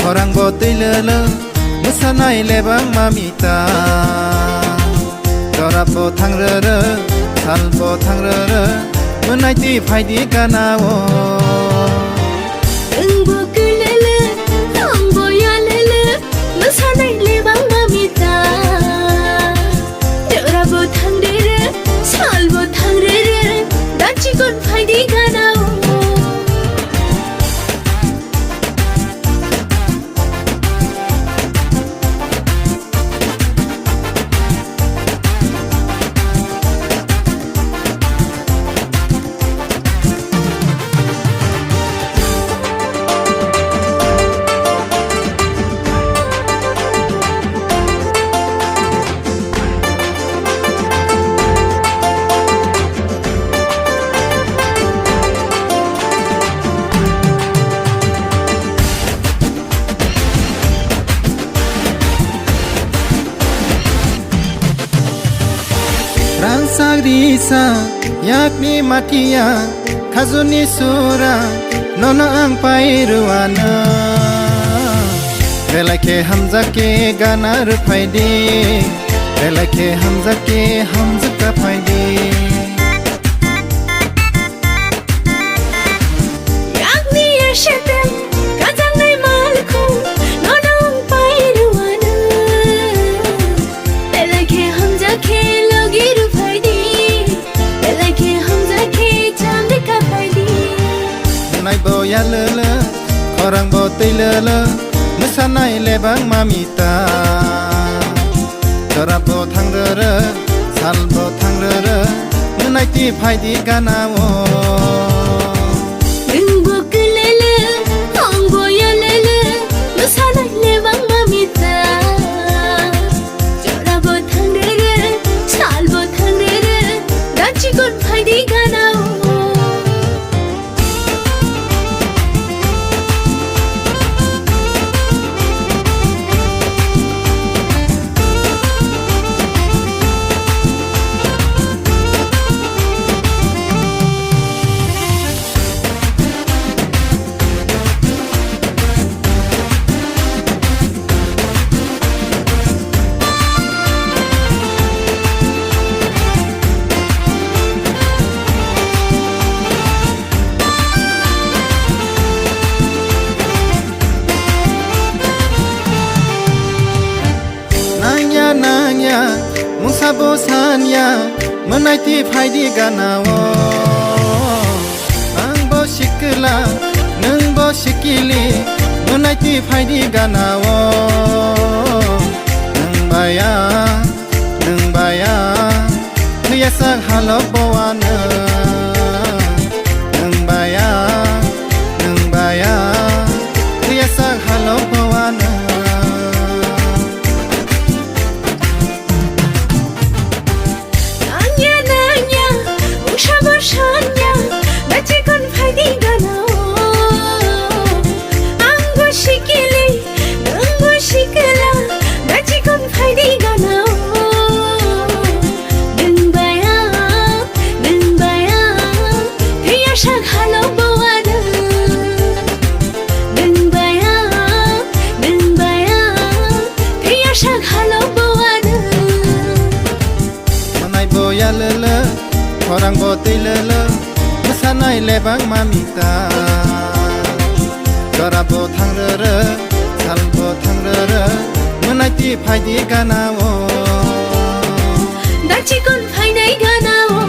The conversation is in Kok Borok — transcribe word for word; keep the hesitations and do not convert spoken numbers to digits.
Khorang bo twi lwlw, mwsanai lebang ma mita. Jora bo thang rwrw, sal bo thang rwrw, mwnai twi phai di gana o. Nwng bo kwlwlw, nwng bo yalwlw, mwsanai lebang ma mita. Jora bo thang rwrw, sal bo thang rwrw, da chikon phai di gana o. Rangchak risa yakni matia, khajuni sura nono ang pai ruana. Belai khe hamjak khe gana rwphai di, belai khe hamjak khe hamjak ka phai di. Yakni yasetem kajangnai malkhung nono ang pai ruana. Belai khe hamjak khe logi rwphai di, belai khe hamjak khe chamri ka phai di. Nai bo yalwlw, khorang bo twi lwlw, mwsanai lebang ma mita. Jora bo thang rwrw, sal bo thang rwrw, mwnai twi phai di gana o. Nwng bo kwlwlw, ang bo yalwlw, mwsanai lebang ma mita. Jora bo thang rwrw, sal bo thang rwrw, da chikon phai di gana o. Nangya, nangya, mungsa bo sanya, mwnai twi phai di gana o. Ang bo sikla, nwng bo sikili, mwnai twi phai di gana o. Nwng baya, nwng baya, thwiya sak halok bo ano. Nwng baya, nwng baya, thwiya sak halok bo ano. Nangya, nangya, mungsa bo sanya, da chikon phai di gana o. Ang bo sikili, nwng bo sikla, da chikon phai di gana o. Nwng baya, nwng baya, thwiya sak halok bo ano. Nwng baya, nwng baya, thwiya sak halok bo ano. Mwnai bo yalwlw, khorang bo twi lwlw, mwsanai lebang ma mita. Jora bo thang rwrw, sal bo thang rwrw, mwnai twi phai di gana o. Da chikon phainai gana o.